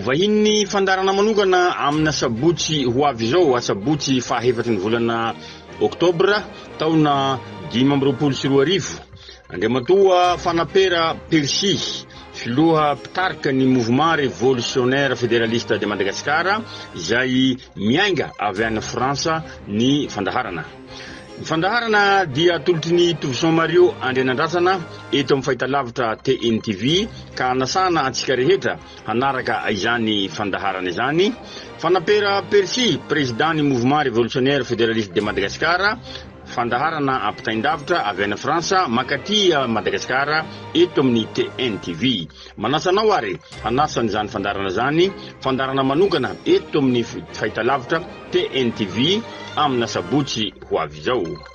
vahinin'ny fandaharana manokana amina sabotsy ho avy izao, asabotsy fahaefatry ny volana oktobra taona 2025, Andriamatoa Fanapera Percy, filoha mpitarika ny Mouvement Révolutionnaire Fédéraliste de Madagascar, izay miainga avy any Frantsa ny fandaharana. Ny fandaharana dia atolotry ny Tovison Mario Andrianandrasana eto amin'ny fahitalavitra TNTV ka anasana antsika rehetra hanaraka izany fandaharana izany. Fanapera Percy, Président ny Mouvement Révolutionnaire Fédéraliste de Madagascar, fandaharana ampitain-davitra avy any Frantsa mankaty Madagasikara eto amin'ny TNTV. Manasa anao ary hanasa an'izany fandaharana izany, fandaharana manokana eto amin'ny fahitalavitra TNTV amina sabotsy ho avy izao.